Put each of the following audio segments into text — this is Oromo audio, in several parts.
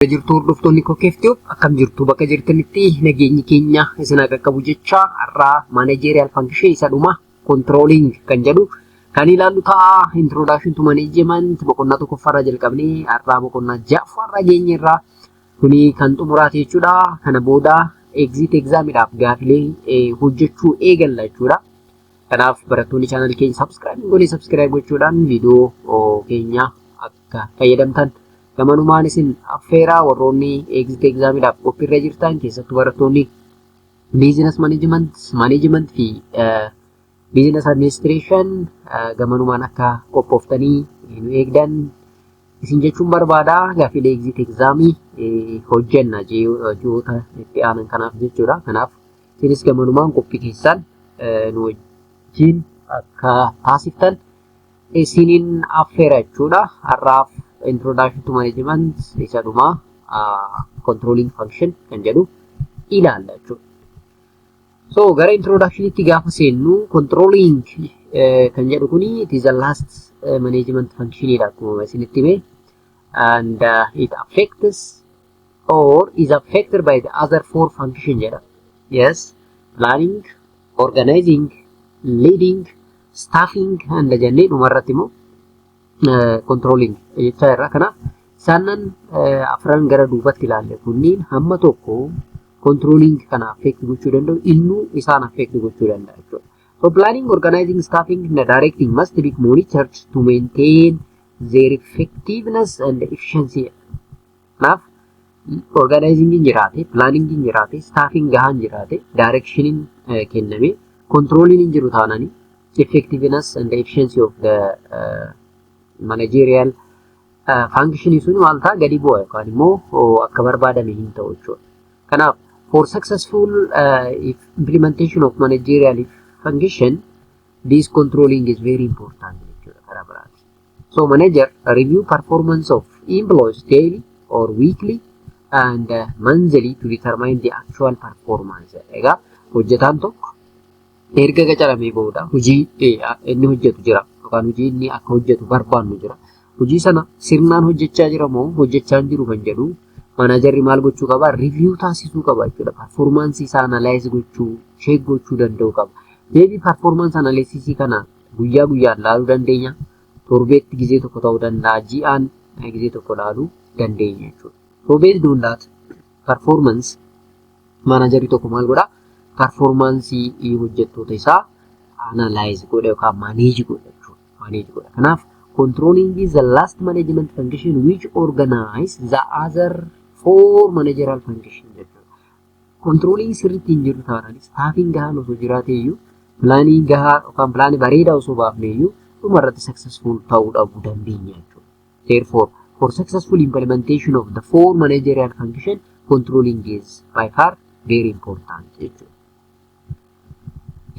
Jirtu hordoftoonni Kokeeftiyoop, akkam jirtu? Bakka jirtanitti nageenyi keenya isin haa qaqqabu jecha, har'aa managerial function isa dhuma controlling kan jedhu kan ilaallu ta'a. Introduction to management boqonnaa tokkoffaarraa jalqabnee har'aa boqonnaa ja'affaarraa geenyerraa, kuni kan xumuraati jechuudha. Kana booda exit examidhaaf gaafilee hojjechuu eegalla jechuudha. Kanaaf barattoonni channel keenya subscribe goonee subscribe gochuudhaan viidiyoo keenya akka fayyadamtan gamanumaan isin affeeraa. Warroonni exit examidhaaf qophiirra jirtan, keessattuu barattoonni business management, management fi business administration, gamanumaan akka qophooftanii nu eegdan isin jechuun barbaada. Gaafilee exit examii hojjenna ji'oota itti aanan kanaaf jechuudha. Kanaaf isinis gamanumaan qophii keessan nu wajjin akka taasiftan isiniin affeera jechuudha. Har'aaf introduction to management isa dhumaa controlling function kan jedhu ilaalla jechuudha. So gara introductionitti gaafa seennu, controlling kan jedhu kuni it is the last management functionidha akkuma isinitti hime, and it affects or is affected by the other four function jedha. Yes, planning, organizing, leading, staffing and jennee dhumarratti immoo controlling jechaa irra. Kanaaf isaanan afran gara duubatti ilaalle kunniin hamma tokko controlling kana affect gochuu danda'u, innuu isaan affect gochuu danda'a jechuudha. So planning, organizing, staffing and directing must be monitored to maintain their effectiveness and efficiency. Kanaaf organizing jiraate, planning jiraate, staffing gahaan jiraate, directionin kenname, controlling hin jiru taanani effectiveness and efficiency of the managerial functionii sun maal ta'a? Gadi bu'a yookaan immoo akka barbaadame hin ta'u jechuudha. Kanaaf for successful implementation of managerial function, this controlling is very important jechuudha karaa biraati. So manager review performance of employees daily or weekly and monthly to determine the actual performance. Egaa hojjetaan tokko erga qacaramee booda hojii inni hojjetu jira yookaan hojii inni akka hojjetu barbaannu jira. Hojii sana sirnaan hojjechaa jira moo hojjechaa hin jiru kan jedhu managerri maal gochuu qaba? Review taasisuu qaba jechuudha. Performance isaa analyze gochuu, check gochuu danda'uu qaba. Maybe performance analysis kana guyyaa guyyaan laaluu dandeenya. Torbeetti gizee tokko ta'uu danda'a. Ji'aan gizee tokko laaluu dandeenya jechuudha. So based on that performance, managerri tokko maal godhaa? Performance hojjettoota isaa analyze godha yookaan manage godha jechuudha. Manage godha. Kanaaf controlling is the last management function which organize the other four managerial function jechuudha. Controlling sirriitti hin jiru taanaan, staffing gahaan osoo jiraate iyyuu, planii gahaa yookaan planii bareedaa osoo baafne iyyuu, dhuma irratti successful ta'uu dhabuu dandeenya jechuudha. Therefore, for successful implementation of the four managerial function, controlling is by far very important jechuudha.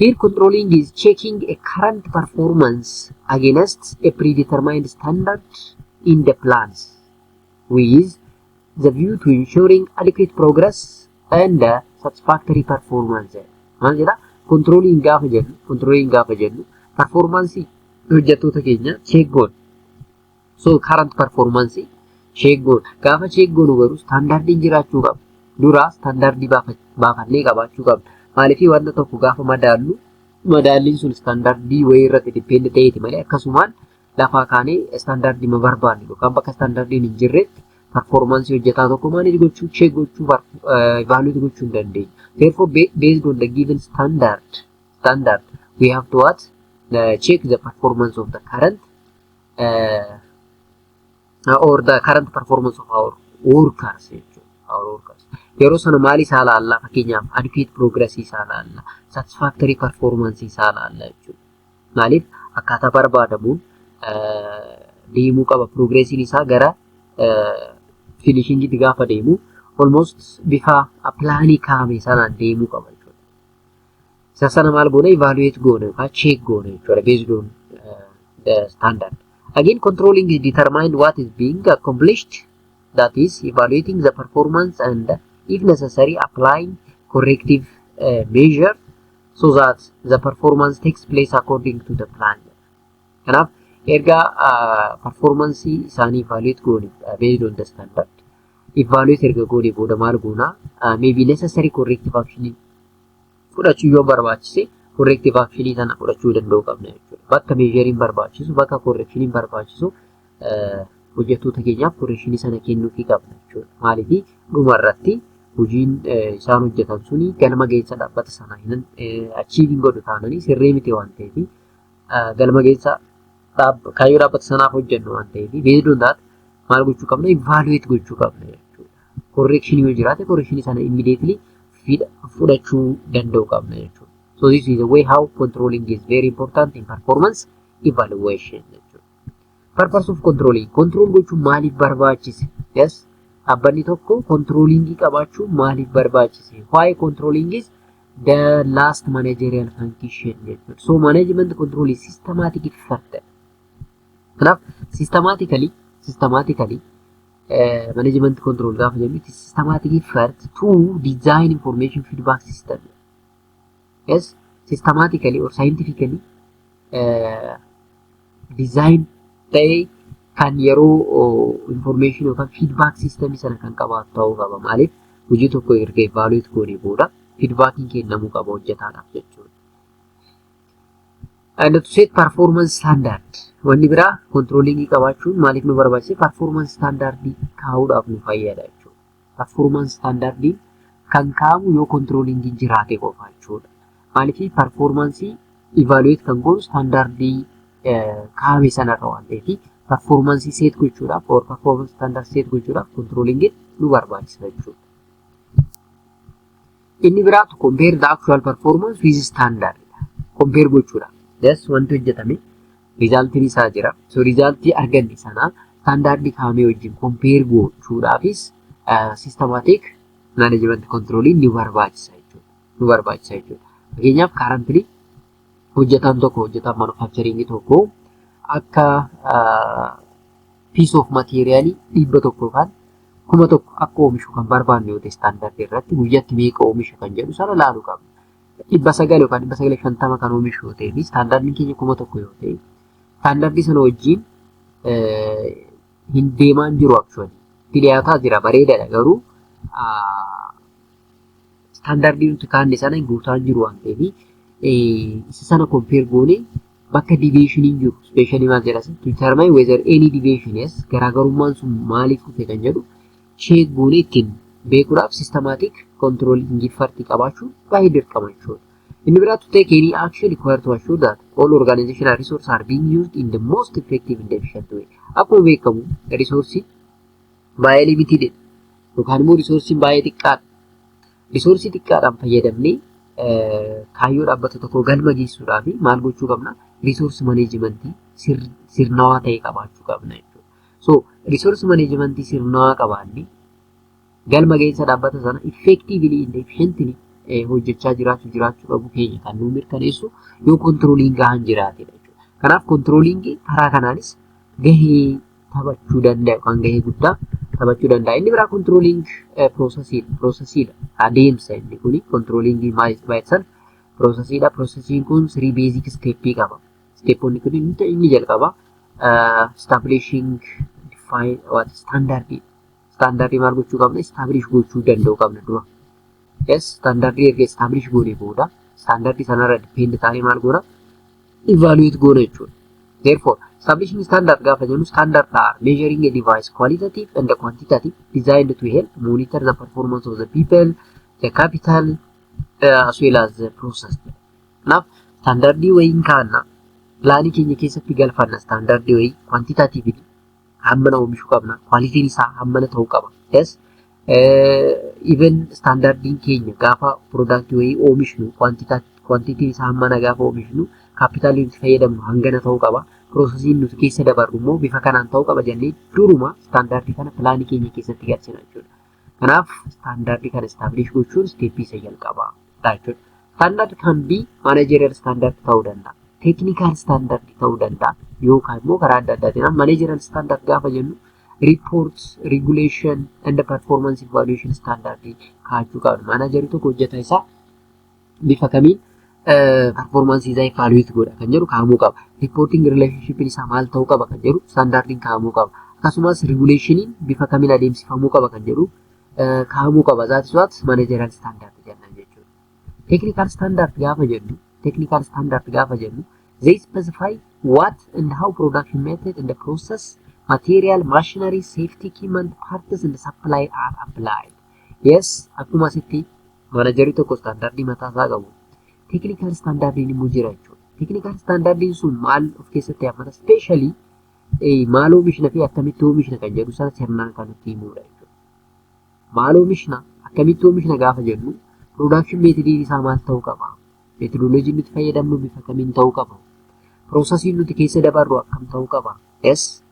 Here controlling is checking a current performance against a predetermined standard in the plans with the view to ensuring adequate progress and satisfactory performance. Maal jedha? Controlling gaafa jennu performance hojjettoota keenya check goona. So current performance check goona. Gaafa check goonu garuu standardiin jiraachuu qaba. Dura standardii baafannee qabaachuu qabna. Maaliif? Wanta tokko gaafa madaallu madaalliin sun standardii wayii irratti depend ta'eeti malee akkasumaan lafaa kaanee standardii ma barbaanne yookaan bakka standardiin hin jirretti performanceii hojjetaa tokko manage gochuu, check gochuu, evaluate gochuu hin dandeenyu. Therefore, based on the given standard, we have to what? Check the performance of the current or the current performance of our workers jechuudha. Our workers. Yeroo sana maal isaa laalla? Fakkeenyaaf adequate progress isaa laalla, satisfactory performance isaa laalla jechuudha. Maaliif? Akkaataa barbaadamuun deemuu qaba. Progressiin isaa gara finishingitti gaafa deemu almost bifa planii kaa'ame sanaan deemuu qaba jechuudha. Isa sana maal goona? Evaluate goona yookaan check goona jechuudha based on the standard. Again, controlling is determined what is being accomplished, that is evaluating the performance and, if necessary, applying corrective measure so that the performance takes place according to the plan. Kanaaf erga performance isaanii evaluate goone based on the standard, Evaluate erga goonee booda maal goonaa? Maybe necessary corrective action fudhachuu yoo barbaachise, corrective action sana fudhachuu danda'uu qabna jechuudha. Bakka measureiin barbaachisu, bakka correctioniin barbaachisu, hojjettoota keenyaaf correctionii sana kennuufii qabna jechuudha. Maaliif? Dhuma irratti hojiin isaan hojjetan suni galma gahinsa dhaabbata sanaa hin achieve godhu taananii sirrii miti waan ta'eef, galma gahinsa kaayyoo dhaabbata sanaaf hojjennu waan ta'eef, based on that maal gochuu qabna? Evaluate gochuu qabna jechuudha. Correctionii yoo jiraate, correctionii sana immediately fudhachuu danda'uu qabna jechuudha. So this is the way how controlling is very important in performance evaluation jechuudha. Purpose of controlling. Control gochuun maaliif barbaachise? Yes. Dhaabbanni tokko controllingii qabaachuu maaliif barbaachise? Why controlling is the last managerial function jechuudha. So management control is systematic effort. Kanaaf systematically management control gaafa jennu, it is systematic effort to design information feedback system. Yes, systematically or scientifically design ta'ee kan yeroo information yookaan feedback system sana kan qabaatu ta'uu qaba. Maaliif? Hojii tokko erga evaluate goonee booda feedbackiin kennamuu qaba hojjetaadhaaf jechuudha. And to set performance standard. Wanni biraa controllingii qabaachuun maaliif nu barbaachise? Performance standard kaa'uudhaaf nu fayyada jechuudha. Performance standard kan kaa'amu yoo controllingiin jiraate qofa jechuudha. Maaliif? Performance evaluate kan goonu standardii kaa'ame sanarra waan ta'eef, performance set gochuudhaaf or performance standard set gochuudhaaf controllingiin nu barbaachisa jechuudha. Inni biraa to compare the actual performance with standard. Compare gochuudhaaf. Yes, wanti hojjetame resultiin isaa jira. So resultii arganne sana standardii kaa'ame wajjin compare gochuudhaafis systematic management controlling ni barbaachisa jechuudha. Nu barbaachisa jechuudha. Fakkeenyaaf, currently hojjetaan tokko, hojjetaan manufacturing tokko akka piece of material 100 yookaan 1000 akka oomishu kan barbaanne yoo ta'e, standardii irratti guyyaatti meeqa oomisha kan jedhu sana laaluu qabna. 900 yookaan 950 kan oomishu yoo ta'e fi standardiin keenya 1000 yoo ta'e, standardii sana wajjin hin deemaan jiru actually. Itti dhiyaataa jira, bareedaadha, garuu standardii nuti kaanne sana hin guutaa jiru waan ta'eef, isa sana compare goone bakka deviationiin jiru, especially maal jedhas, to determine whether any deviation is, garaagarummaan sun maaliif dhufe kan jedhu check goone ittiin beekuudhaaf systematic controlling effort qabaachuu baay'ee dirqama jechuudha. Inni biraa to take any action required to assure that all organizational resources are being used in the most effective and efficient way. Akkuma beekamu resourceiin baay'ee limited yookaan immoo resourceiin baay'ee xiqqaadha. Resourceii xiqqaadhaan fayyadamnee kaayyoo dhaabbata tokko galma geessuudhaaf maal gochuu qabna? Resource managementii sirnawaa ta'e qabaachuu qabna jechuudha. So resource managementii sirnawaa qabaannee galma geessa dhaabbata sana effectively and efficiently hojjechaa jiraachuu qabu keenya kan nu mirkaneessu yoo controlling gahaan jiraatedha jechuudha. Kanaaf controlling karaa kanaanis gahee taphachuu danda'a yookaan gahee guddaa taphachuu danda'a. Inni biraa controlling processiidha. Adeemsa inni kuni controlling by itself processiidha. Processiin kun three basic stepii qaba. Stepoonni kun inni jalqaba establishing define what standardii. Standardii maal gochuu qabna? Establish gochuu danda'uu qabna dura. Yes, standardii erga establish goonee booda standardii sanarra depend taanee maal goona? Evaluate goona jechuudha. Therefore, establishing standard gaafa jennu, standard are measuring a device, qualitative and quantitative, designed to help monitor the performance of the people, the capital, as well as the process. Kanaaf standardii wayiin kaanna, planii keenya keessatti galfanna, standardii wayii quantitative hammana oomishuu qabna, qualityn isaa hammana ta'uu qaba. Yes, even standardiin keenya gaafa productii wayii oomishnu, quantityn isaa hammana gaafa oomishnu, capitalii nuti fayyadamnu hangana ta'uu qaba. Processiin nuti keessa dabarru immoo bifa kanaan ta'uu qaba jennee duruma standardii kana planii keenya keessatti galchina jechuudha. Kanaaf standardii kana establish gochuun stepii isa jalqabaa jechuudha. Standard kan be managerial standard ta'uu danda'a. Technical standard ta'uu danda'a. Yookaan immoo karaa adda addaatiin managerial standard gaafa jennu, reports, regulation and performance evaluation standard kaa'achuu qabna. Managerii tokko hojjeta isaa bifa kamiin performance isaa evaluate godha kan jedhu kaa'amuu qaba. Reporting relationship isaa maal ta'uu qaba kan jedhu standardiin kaa'amuu qaba. Akkasumas regulationiin bifa kamiin adeemsifamuu qaba kan jedhu kaa'amuu qaba. That is what managerial standard jennan jechuudha. Technical standard gaafa jennu, they specify what and how production method and the process, material, machinery, safety equipment, parts and supply are applied. Yes, akkuma asitti managerii tokko standardii mataa isaa qabu. Technical standardiin immoo jira jechuudha. Technical standardiin sun maal of keessatti hammata? Especially maal oomishna fi akkamitti oomishna kan jedhu sana sirnaan kan nutti himudha jechuudha. Maal oomishna, akkamitti oomishna gaafa jennu, production methodiin isaa maal ta'uu qaba? Methodologyiin nuti fayyadamnu bifa kamiin ta'uu qaba? Processiin nuti keessa dabarru akkam ta'uu qaba? Yes,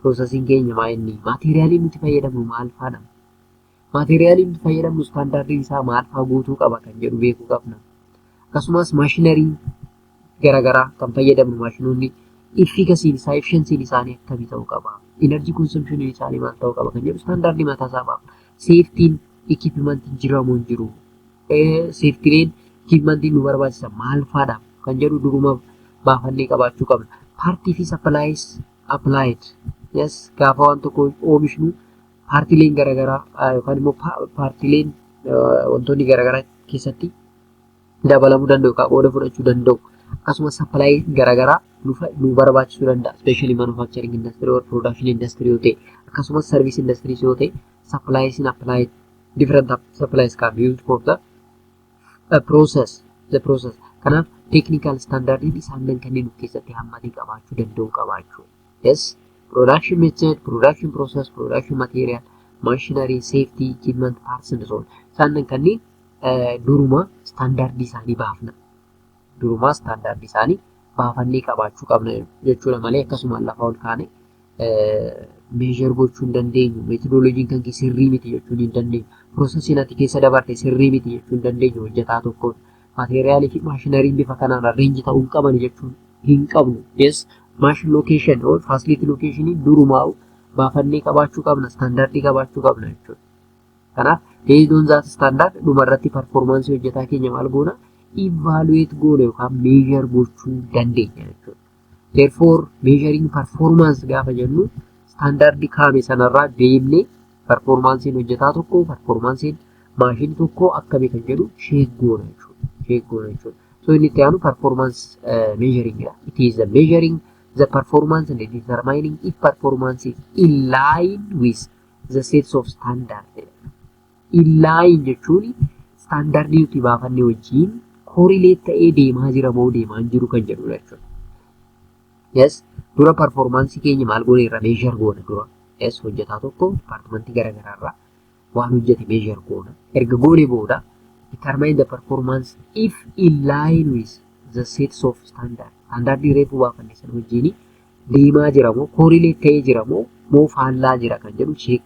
processiin keenya maa inni? Materialiin nuti fayyadamnu maal faadha? Materialiin nuti fayyadamnu standardiin isaa maal faa guutuu qaba kan jedhu beekuu qabna. Akkasumas machinery garaagaraa kan fayyadamnu, maashinoonni efficacyn isaa, efficiencyn isaanii akkamii ta'uu qaba? Energy consumptioniin isaanii maal ta'uu qaba kan jedhu standardii mataa isaa baafna. Safetyn equipmentiin jira moo hin jiru? Safetyleen equipmentiin nu barbaachisan maal faadha kan jedhu duruma baafannee qabaachuu qabna. Partii fi supplies applied. Yes, gaafa waan tokko oomishnu partiileen garaagaraa yookaan immoo partiileen wantoonni garaagaraa keessatti dabalamuu danda'u yookaan qooda fudhachuu danda'u. Akkasumas supply garaagaraa nu barbaachisuu danda'a. Especially manufacturing industry or production industry yoo ta'e, akkasumas service industry yoo ta'e, supplies in applied, different supplies can be used for the process. Kanaaf technical standardiin isaan kanneen of keessatti hammatee qabaachuu danda'u qabaachuu. Yes, production method, production process, production material, machinery, safety, equipment, parts and so on. Isaan kanneen duruma standardii isaanii baafna. Duruma standardii isaanii baafannee qabaachuu qabna jechuudha malee akkasumaan lafa ol kaane measure gochuu hin dandeenyu. Methodologyiin kan kee sirrii miti jechuun hin dandeenyu. Processiin ati keessa dabarte sirrii miti jechuu hin dandeenyu hojjetaa tokkoon. Materialii fi machineryn bifa kanaan arrange ta'uu hin qaban jechuun hin qabnu. Yes, machine location or facility location durumaa baafannee qabaachuu qabna, standardii qabaachuu qabna jechuudha. Kanaaf based on that standard dhumarratti performanceii hojjetaa keenya maal goona? Evaluate goona yookaan measure gochuu dandeenya jechuudha. Therefore, measuring performance gaafa jennu, standardii kaa'ame sanarraa deemnee performanceiin hojjetaa tokko, performanceiin maashinii tokko akkamii kan jedhu check goona jechuudha. Check goona jechuudha. So inni itti aanu performance measuring dha. It is the measuring the performance and determining if performance is in line with the sets of standard. In line jechuun standardii nuti baafannee wajjin correlate ta'ee deemaa jira moo deemaa hin jiru kan jedhudha jechuudha. Yes, dura performanceii keenya maal goone irra measure goona dura. Yes, hojjetaa tokko departmentii garaagaraa irraa waan hojjete measure goona. Erga goone booda determine the performance if in line with the sets of standard. Standardii reefuu baafanne sana wajjin deemaa jira moo, correlate ta'ee jira moo faallaa jira kan jedhu check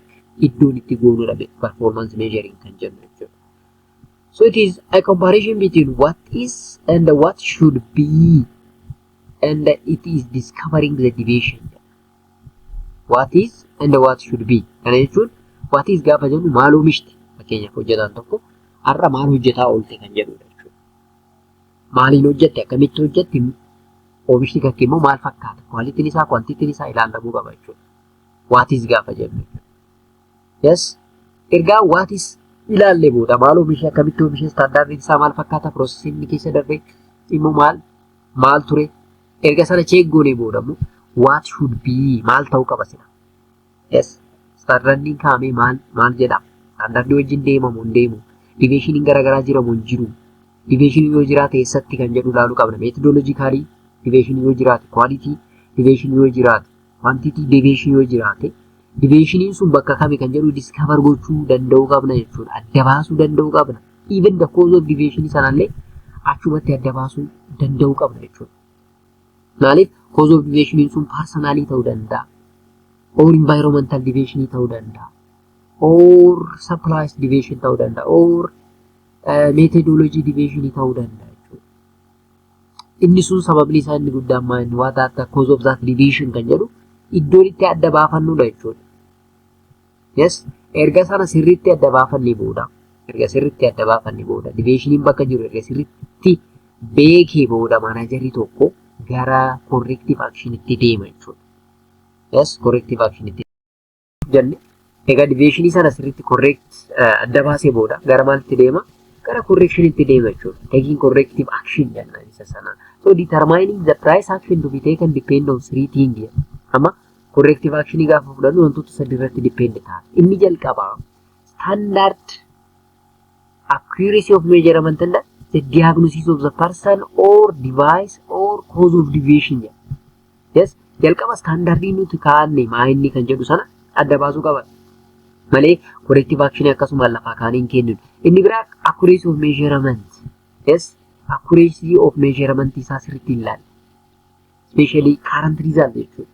iddoon itti goonudha performance measuring kan jennu jechuudha. So it is a comparison between what is and what should be, and it is discovering the deviation. What is and what should be. Kana jechuun what is gaafa jennu maal oomishti? Fakkeenyaaf hojjetaan tokko har'a maal hojjetaa oolte kan jedhudha jechuudha. Maaliin hojjette, akkamitti hojjette, oomishni kan immoo maal fakkaata? Qualityn isaa, quantityn isaa ilaalamuu qaba jechuudha. What is gaafa jennu jechuudha. Yes. Ergaa what is ilaallee booda maal oomishe, akkamitti oomishe, standardiin isaa maal fakkaata, processiin inni keessa darbe immoo maal maal ture, erga sana check goonee booda immoo what should be, maal ta'uu qaba sila. Yes. Standardiin kaa'amee maal maal jedha? Standardii wajjin deemamu hin deemu? Deviationiin garaagaraa jira moo hin jiru? Deviationii yoo jiraate eessatti kan jedhu ilaaluu qabna. Methodologically deviationii yoo jiraate, quality deviationii yoo jiraate, quantity deviationii yoo jiraate, deviationiin sun bakka kami kan jedhu discover gochuu danda'uu qabna jechuudha. Adda baasuu danda'uu qabna. Even the cause of deviation sanallee achumatti adda baasuu danda'uu qabna jechuudha. Maaliif, cause of deviationiin sun personalii ta'uu danda'a. Or environmental deviationii ta'uu danda'a. Or supplies deviation ta'uu danda'a. Or methodology deviationii ta'uu danda'a jechuudha. Inni sun sababni isaa inni guddaan maal inni, what are the cause of that deviation kan jedhu iddoon itti adda baafannudha jechuudha. Yes, erga sana sirriitti adda baafannee booda, erga sirriitti adda baafannee booda, deviationiin bakka jiru erga sirriitti beekee booda managerii tokko gara corrective actionitti deema jechuudha. Yes, corrective actionitti jenne, egaa deviationii sana sirriitti correct adda baasee booda gara maalitti deema? Gara correctionitti deema jechuudha. Taking corrective action jenna isa sana. So determining the price action to be taken depend on three things. Amma corrective action gaafa fudhannu wantoota sadi irratti depend ta'a. Inni jalqabaa standard accuracy of measurement and the diagnosis of the person or device or cause of deviation jedha. Yes, jalqaba standardii nuti kaa'anne maa inni kan jedhu sana adda baasuu qaba. Malee corrective action akkasuma lafaa kaanee hin kenninu. Inni biraa accuracy of measurement. Yes, accuracy of measurement isaa sirriitti ilaalla. Especially current result jechuudha.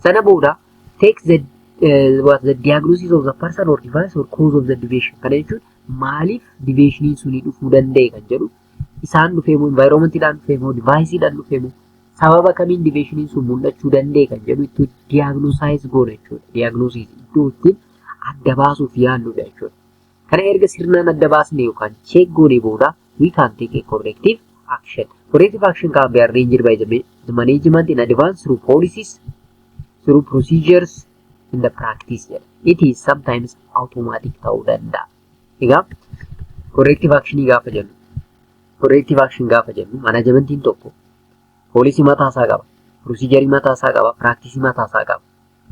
Sana booda take the what the diagnosis of the person or device or cause of the deviation. Kana jechuun maaliif deviationiin suni dhufuu danda'e kan jedhu, isaan dhufee moo, environmentiidhaan dhufee moo, deviceidhaan dhufee moo, sababa kamiin deviationiin sun mul'achuu danda'e kan jedhu itti diagnosize goona jechuudha. Diagnosis iddoo ittiin adda baasuuf yaalludha jechuudha. Kana erga sirnaan adda baasne yookaan check goone booda we can take a corrective action. Corrective action can be arranged by the management in advance through policies, through procedures in the practice jedha. It is sometimes automatic ta'uu danda'a. Egaa corrective action gaafa jennu managementiin tokko policy mataasaa qaba, procedure mataasaa qaba, practice mataasaa qaba.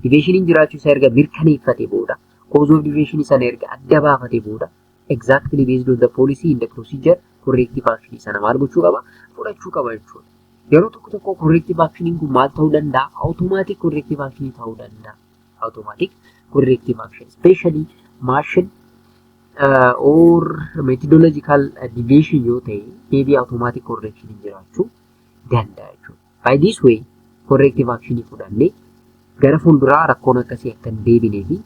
Deviationiin jiraachuu isaa erga mirkaneeffate booda, cause of deviation sana erga adda baafate booda, exactly based on the policy and the procedure corrective action sana maal gochuu qaba? Fudhachuu qaba jechuudha. Yeroo tokko tokko corrective actioniin kun maal ta'uu danda'a? Automatic corrective action ta'uu danda'a. Automatic corrective action, especially machine or methodological deviation yoo ta'e, maybe automatic correction jiraachuu danda'a jechuudha. By this way corrective action fudhannee gara fuulduraa rakkoon akkasii akka hin deebinee fi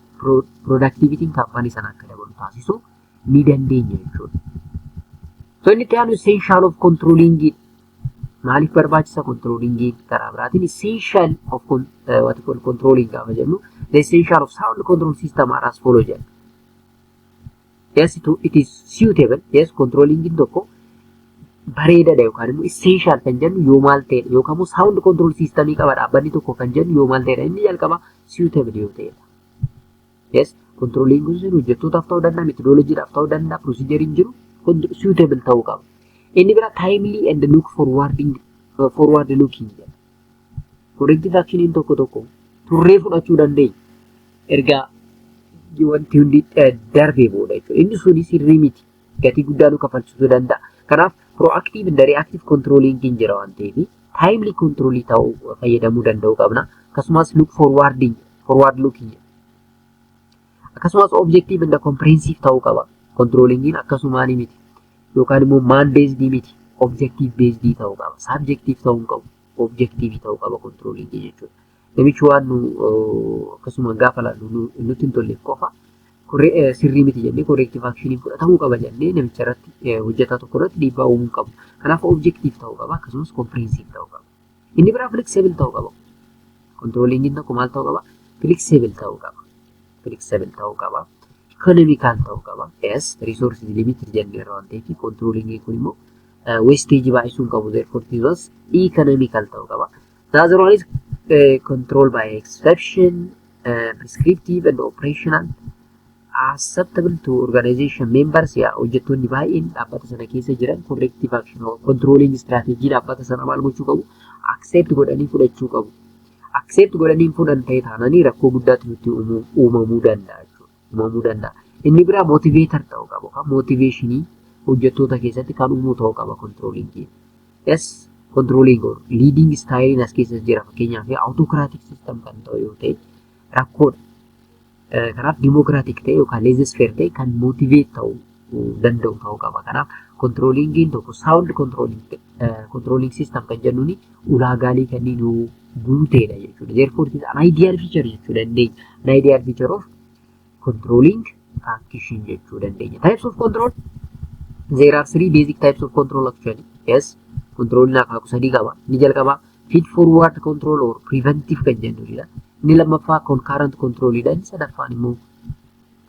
productivityn kaampaanii sana akka dabalu taasisuu ni dandeenya jechuudha. So inni itti aanu essential of controlling. Maaliif barbaachisa controlling? Karaa biraatiin essential of what you call controlling gaafa jennu, the essential of sound control system are as follow jedha. Yes, it is suitable. Yes, controlling tokko bareedaadha yookaan immoo essential kan jennu yoo maal ta'edha, yookaan immoo sound control systemii qaba dhaabbanni tokko kan jennu yoo maal ta'edha? Inni jalqaba suitable yoo ta'edha. Yes, controlling sun hojjettootaaf ta'uu danda'a, methodologyidhaaf ta'uu danda'a, procedure jiru suitable ta'uu qaba. Inni bira timely and look forward looking jedha. Corrective actioniin tokko tokko turree fudhachuu dandeenya. Erga wanti hundi darbee booda jechuudha. Inni suni sirrii miti. Gatii guddaa nu kafalchisuu danda'a. Kanaaf proactive and reactive controlling hin jira waan ta'eef timely controlii ta'uu fayyadamuu danda'uu qabna. Akkasumas look forward looking. Akkasumas objective and comprehensive ta'uu qaba. Controllingiin akkasumaan miti. Yookaan immoo man based miti. Objective based ta'uu qaba. Subjective ta'uu hin qabu. Objective ta'uu qaba controlling jechuudha. Namichi waan nu akkasuma gaafa laallu nutti hin tolleef qofa sirrii miti jennee corrective actioniin fudhatamuu qaba jennee namicha irratti, hojjetaa tokko irratti dhiibbaa uumuu qabu. Kanaaf objective ta'uu qaba, akkasumas comprehensive ta'uu qaba. Inni biraa flexible ta'uu qaba. Controllingiin tokko maal ta'uu qaba? Flexible ta'uu qaba. Flexible ta'uu qaba. Economical ta'uu qaba. Yes, resources limited jenneerra waan ta'eef controllingiin kun immoo wastage baay'isuu hin qabu. Therefore it was economical ta'uu qaba. The other one is control by exception, prescriptive and operational, acceptable to organization members. Yaa, hojjettoonni baay'een dhaabbata sana keessa jiran corrective action controlling strategy dhaabbata sana maal gochuu qabu? Accept godhanii fudhachuu qabu. Accept godhanii fudhan ta'e taananii rakkoo guddaatu nutti uumamuu danda'a jechuudha. Uumamuu danda'a. Inni biraa motivator ta'uu qabu. Motivationii hojjettoota keessatti kan uumuu ta'uu qaba controlling. Yes, controlling or leading style as keessa jira. Fakkeenyaaf autocratic system kan ta'u yoo ta'e rakkoodha. Kanaaf democratic ta'e yookaan laissez-faire ta'e kan motivate ta'uu danda'u ta'uu qaba. Kanaaf controllingiin tokko sound controlling system kan jennuuni ulaagaalee kanneen guuteedha jechuudha. Therefore it is an ideal feature jechuu dandeenya. An ideal feature of controlling function jechuu dandeenya. Types of control. There are three basic types of control actually. Yes, controlling akaakuu sadii qaba. Inni jalqabaa feed forward control or preventive kan jennudha. Inni lammaffaa concurrent control dha. Inni sadaffaan immoo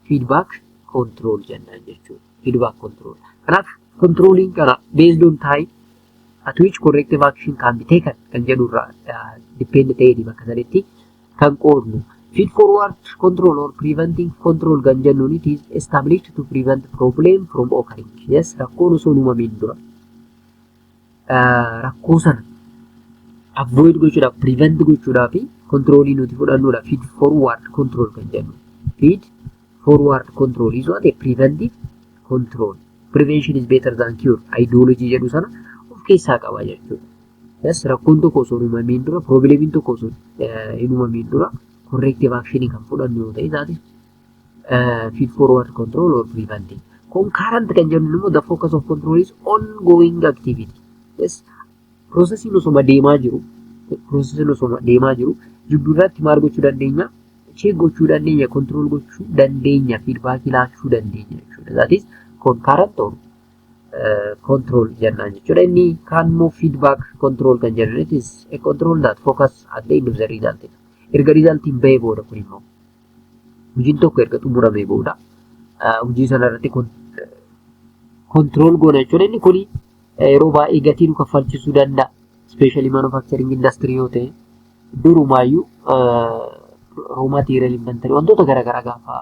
feedback control jennaan jechuudha. Feedback control. Kanaaf controlling kana based on time at which corrective action can be taken kan jedhu irraa depend ta'eeti bakka sanitti kan qoodnu. Feed forward control or preventing control kan jennuun, it is established to prevent problem from occurring. Yes, rakkoon osoo hin uumamiin dura rakkoo sana avoid gochuudhaaf, prevent gochuudhaaf controlii nuti fudhannudha. Feed forward control kan jennu. Feed forward control is what? A preventive control. Prevention is better than cure ideology jedhu sana of keessaa qaba jechuudha. Yes, rakkoon tokko osoo hin uumamiin dura, problemiin tokko osoo hin uumamiin dura corrective action kan fudhannu yoo ta'e, that is feed forward control or preventing. Concurrent kan jennu immoo the focus of control is ongoing activity. Yes, processiin osoma deemaa jiru, processiin osoma deemaa jiru jidduurratti maal gochuu dandeenya? Check gochuu dandeenya, control gochuu dandeenya, feedback laachuu dandeenya jechuudha. That is concurrent or control jennaan jechuudha. Inni kaan immoo feedback control kan jennu, it is a control that focus at the end of the result. Erga resultiin bahee booda, kun immoo hojiin tokko erga xumuramee booda hojii sana irratti control goona jechuudha. Inni kuni yeroo baay'ee gatii nu kaffalchisuu danda'a. Especially manufacturing industry yoo ta'e, durumaayyuu raw material inventory wantoota garaagaraa gaafa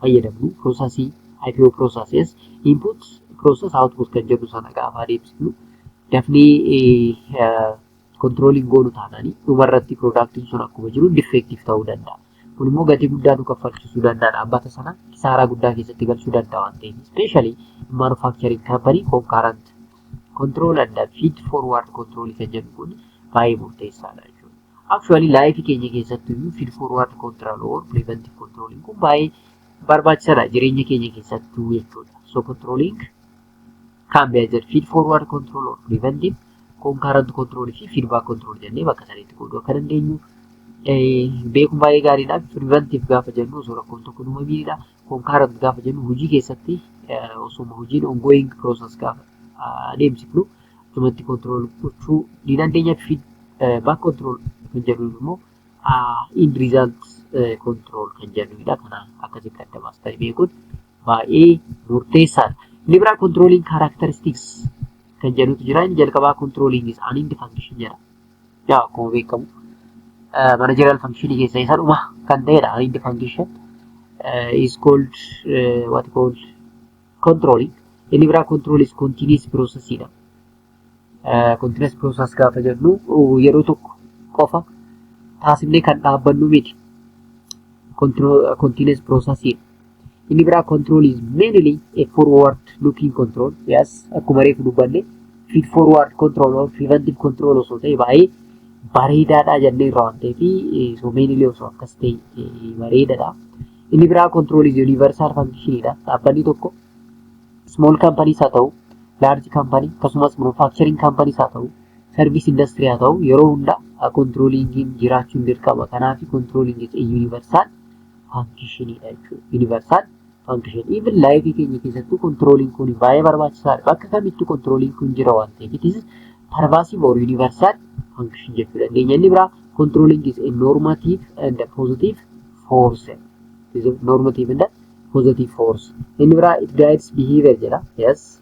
fayyadamnu, processii IPO processes, input, process, output kan jedhu sana gaafa adeemsifnu, dafnee controlling goonu taananii dhumarratti productiin sun akkuma jiru defective ta'uu danda'a. Kun immoo gatii guddaa nu kaffalchisuu danda'a. Dhaabbata sana kisaaraa guddaa keessatti galchuu danda'a waan ta'eef, especially manufacturing company, concurrent control and feed forward control kan jedhu kun baay'ee murteessaadha jechuudha. Actually, life keenya keessatti iyyuu feed forward control or preventive controlling kun baay'ee barbaachisaadha jireenya keenya keessattuu jechuudha. So controlling can be either feed forward control or preventive, concurrent control fi feedback control jennee bakka sadiitti qooduu akka dandeenyu beekuun baay'ee gaariidha. Preventive gaafa jennu osoo rakkoon tokko nu uumamiinidha. Concurrent gaafa jennu hojii keessatti osoo hojiin ongoing process gaafa adeemsifnu achumatti control gochuu ni dandeenya. Feedback control kan jennu immoo end result control kan jennudha. Kana akkasitti adda baastanii beekuun baay'ee murteessaadha. Inni biraa controlling characteristics kan jedhutu jira. Inni jalqabaa controlling is an end function jedha. Yaa, akkuma beekamu managerial function keessa isa dhuma kan ta'edha. An end function is called what called controlling. Inni biraa control is continuous process dha. Continuous process gaafa jennu yeroo tokko qofa taasifnee kan dhaabbannu miti. Continuous process. Inni biraa control is mainly a forward looking control. Yes, akkuma reefu dubbanne feed forward control or preventive control osoo ta'e baay'ee bareedaadha jennee irraa waan ta'eef, so mainly osoo akkas ta'e bareedaadha. Inni biraa control is universal function dha. Dhaabbanni tokko small companies haa ta'u, large company, akkasumas manufacturing companies haa ta'u, service industry haa ta'u, yeroo hunda controllingiin jiraachuun dirqama. Kanaaf controlling is a universal function dha jechuudha. Universal function. Even life keenya keessattuu controlling kun baay'ee barbaachisaadha. Bakka kamittuu controlling kun jira waan ta'eef, it is pervasive or universal function jechuu dandeenya. Inni biraa controlling is a normative and a positive force. It is a normative and a positive force. Inni biraa it guides behavior jedha. Yes,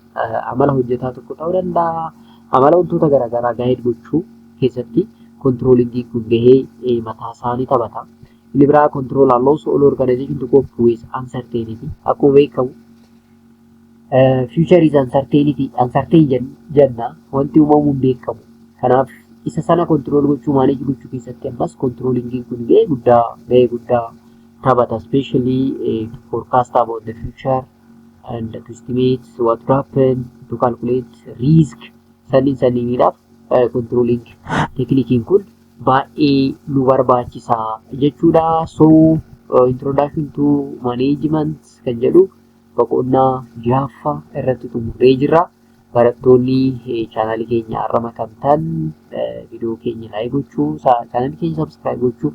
amala hojjetaa tokko ta'uu danda'a. Amala wantoota garaagaraa guide gochuu keessatti controllingiin kun gahee mataa isaanii taphata. Inni biraa control allows all organization to cope with uncertainty. Akkuma beekamu future is uncertainty, uncertain jenna, wanti uumamuu hin beekamu. Kanaaf isa sana control gochuu, manage gochuu keessatti ammas controllingiin kun gahee guddaa taphata. Especially to forecast about the future and to estimate what will happen, to calculate risk, sanniin sanniiniidhaaf controlling techniqueiin kun baay'ee nu barbaachisa jechuudha. So introduction to management kan jedhu boqonnaa ja'affaa irratti xumurree jirra. Barattoonni chaanalii keenya har'a makamtan viidiyoo keenya like gochuu, chaanalii keenya subscribe gochuu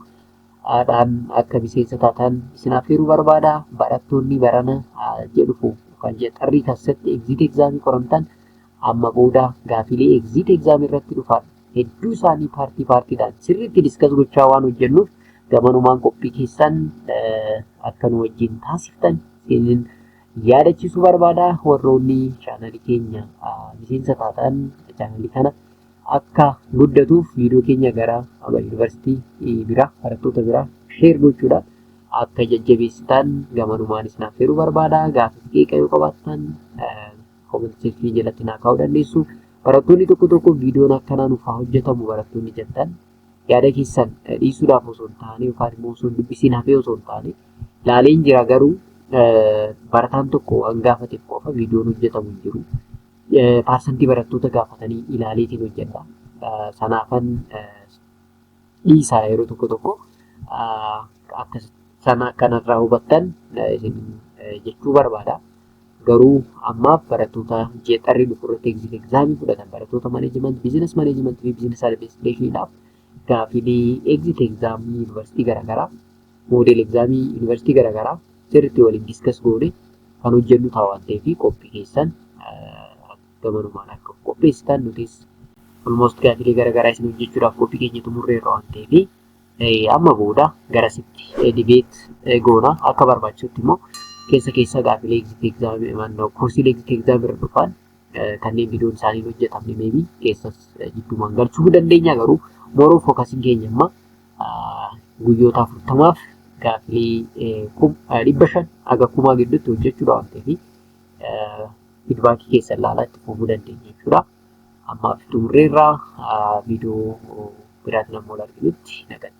dhaan akka miseensa taatan isin affeeruu barbaada. Barattoonni barana jedhufu kan xarrii keessatti exit examii qoramtan, amma booda gaafilee exit examii irratti dhufan hedduu isaanii partii partiidhaan sirriitti discuss gochaa waan hojjennuuf, gamanumaan qophii keessan akka nu wajjin taasiftan isinin yaadachiisuu barbaada. Warroonni chaanalii keenya miseensa taatan, chaanalii kana akka guddatuuf viidiyoo keenya gara yuunivarsiitii biraa barattoota biraa share gochuu dhaan akka nu gargaartan share gochuudhaan akka jajjabeessitan gamanumaan isin affeeruu barbaada. Gaaffii qeeqa yoo qabaattan comment section jalatti naa kaa'uu dandeessu. Barattoonni tokko tokko viidiyoon akkanaa nuuf haa hojjetamu barattoonni jettan yaada keessan dhiisuudhaaf osoo hin taane yookaan immoo osoo hin dubbisiin hafee osoo hin taane laaleen jira, garuu barataan tokko waan gaafateef qofa viidiyoon hojjetamu hin jiru. Percentii barattoota gaafatanii ilaaleetiin hojjedha. Sanaafan dhiisaa yeroo tokko tokko akka sana kanarraa hubattan isin jechuu barbaada. Garuu ammaaf barattoota ji'a xarrii dhufu irratti exit examii fudhatan, barattoota management, business management fi business administrationiidhaaf gaafilee exit examii yuunivarsiitii garaagaraa, model examii yuunivarsiitii garaagaraa sirriitti waliin discuss goone kan hojjennu ta'a waan ta'eef, qophii keessan gamanumaan akka qopheessitan, nutis almost gaafilee garaagaraa isin hojjechuudhaaf qophii keenya xumurreerra waan ta'eef, amma booda garasitti debate goona. Akka barbaachisutti immoo keessa keessa gaafilee exit examii, koorsiilee exit examii irra dhufan kanneen viidiyoon isaanii hojjetamne maybe keessas jidduumaan galchuu dandeenya. Garuu more of focusiin keenya amma guyyoota 40f gaafilee 500 haga 1000 gidduutti hojjechuudha waan ta'eef, feedbackii keessan ilaalaa itti fufuu dandeenya jechuudha. Ammaaf xumurreerraa, viidiyoo biraatiin ammoo arginutti nagatti.